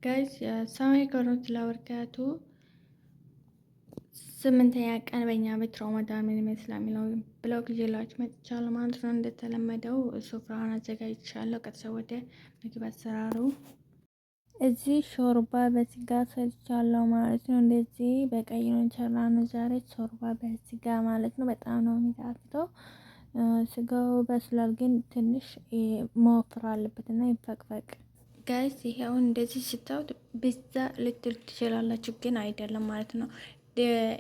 Guys السلام عليكم ورحمة الله وبركاته። ስምንተኛ ቀን በእኛ ቤት ረመዳን ምን ይመስላል የሚለውን vlog ይዤላችሁ መጥቻለሁ ማለት ነው። እንደተለመደው ሱፍራውን አዘጋጅቻለሁ። ቀጥታ ወደ ምግብ አሰራሩ። እዚህ ሾርባ በስጋ ሰርቻለሁ ማለት ነው። እንደዚህ በቀይ ነው የሰራነው ዛሬ ሾርባ በስጋ ማለት ነው። በጣም ነው የሚጣፍጠው። ስጋው በስሏል፣ ግን ትንሽ መወፍር አለበት እና ይፈቅፈቅ። Guys ይሄውን እንደዚህ ስታዩት ፒዛ ልትሉ ትችላላችሁ፣ ግን አይደለም ማለት ነው።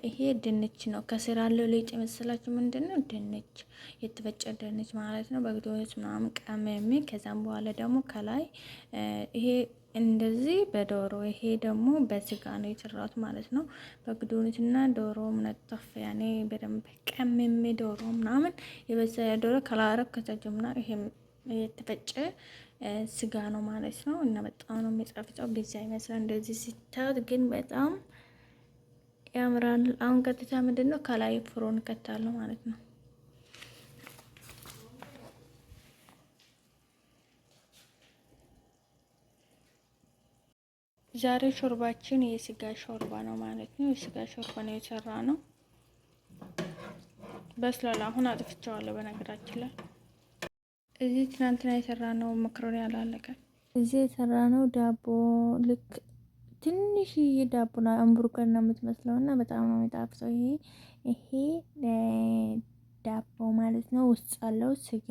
ይሄ ድንች ነው። ከስር ያለው ሊጥ የመሰላችሁ ምንድን ነው? ድንች፣ የተፈጨ ድንች ማለት ነው። በግዶች ምናምን ቀመሜ፣ ከዛም በኋላ ደግሞ ከላይ ይሄ እንደዚህ በዶሮ ይሄ ደግሞ በስጋ ነው የሰራሁት ማለት ነው። በግዶች እና ዶሮ ምነጠፍ ያኔ በደንብ ቀመሜ ዶሮ ምናምን የበሰለ ዶሮ ከላረብ ከተጀምና ይሄ የተፈጨ ስጋ ነው ማለት ነው። እና በጣም ነው የሚጣፍጠው። ፒዛ ይመስላል እንደዚህ ሲታዩት፣ ግን በጣም ያምራል። አሁን ቀጥታ ምንድን ነው ከላይ ፍሮን ከታለሁ ማለት ነው። ዛሬ ሾርባችን የስጋ ሾርባ ነው ማለት ነው። የስጋ ሾርባ ነው የሰራ ነው። በስሏል። አሁን አጥፍቼዋለሁ በነገራችን ላይ እዚህ ትናንትና የሰራ ነው መክሮኒ አላለቀ። እዚህ የሰራ ነው ዳቦ ልክ ትንሽዬ ዳቦ ነው፣ አምቡርገር ነው የምትመስለው እና በጣም ነው የሚጣፍጠው። ይሄ ዳቦ ማለት ነው። ውስጥ ያለው ስጋ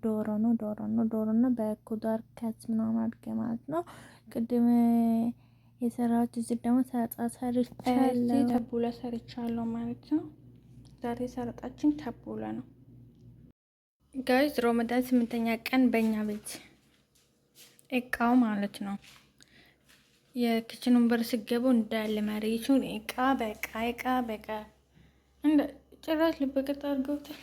ዶሮ ነው፣ ዶሮ ነው፣ ዶሮ ነው በኩዳር ከት ምናምን አድርገህ ማለት ነው። ቅድም የሰራሁት እዚህ ደግሞ ሰላጣ ሰርቻለሁ፣ ተቡላ ሰርቻለሁ ማለት ነው። ዛሬ ሰላጣችን ተቡላ ነው። Guys ሮመዳን ስምንተኛ ቀን በእኛ ቤት እቃው ማለት ነው። የ kitchen ኑን በር ስገቡ እንዳለ መሬቱን እቃ በቃ እቃ በቃ እንደ ጭራሽ ልብ ቅርጽ አድርገውታል።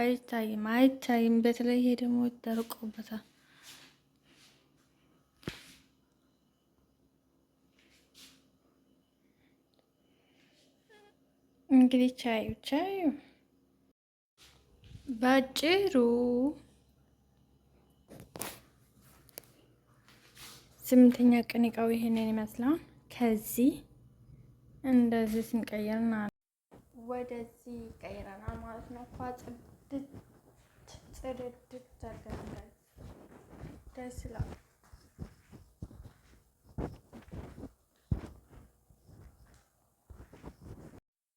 አይታይም አይታይም። በተለይ ይሄ ደግሞ ደርቆበታል። እንግዲህ ቻዩ ቻዩ ባጭሩ ስምንተኛ ቀን እቃው ይሄንን ይመስላል። ከዚህ እንደዚህ ስንቀይርና ወደዚህ ቀይረናል ማለት ነው። ኳ ጽድት ጽድድት አድርገን ደስ ይላል።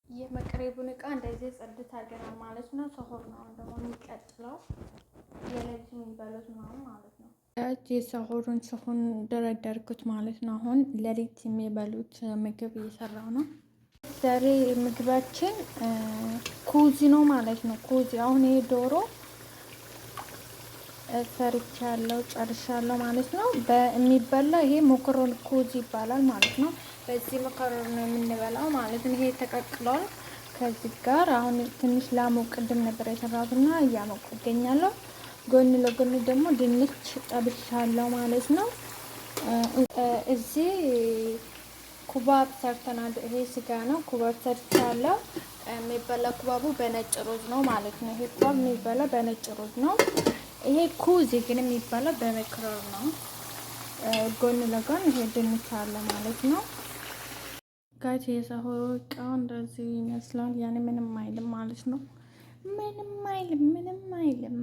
የመቅረቡን እቃ እንደዚህ ጽድት አድርገናል ማለት ነው። ሰሆር ነው አሁን ደግሞ የሚቀጥለው የሌሊት የሚበሉት ምናምን ማለት ነው። የሰሆሩን ሰሆን ደረደርኩት ማለት ነው። አሁን ሌሊት የሚበሉት ምግብ እየሰራው ነው። ዛሬ ምግባችን ኩዚ ነው ማለት ነው። ኩዚ አሁን ይሄ ዶሮ ሰርቻለሁ ጨርሻለሁ ማለት ነው። በሚበላ ይሄ ሞኮሮኒ ኩዚ ይባላል ማለት ነው። በዚህ መኮረኒ ነው የምንበላው ማለት ነው። ይሄ ተቀቅሏል። ከዚህ ጋር አሁን ትንሽ ላሞቅ ቅድም ነበር የሰራሁትና እያሞቁ እገኛለሁ። ጎን ለጎን ደግሞ ድንች ጠብሻለሁ ማለት ነው። እዚህ ኩባብ ሰርተናል። ይሄ ስጋ ነው። ኩባብ ሰርቻለሁ። የሚበላ ኩባቡ በነጭ ሩዝ ነው ማለት ነው። ይሄ ኩባብ የሚበላ በነጭ ሩዝ ነው። ይሄ ኩዚ ግን የሚባለው በመክረር ነው። ጎን ለጎን ይሄ ድንች አለ ማለት ነው። Guys የሰሆሩ እቃው እንደዚህ ይመስላል። ያኔ ምንም አይልም ማለት ነው። ምንም አይልም፣ ምንም አይልም።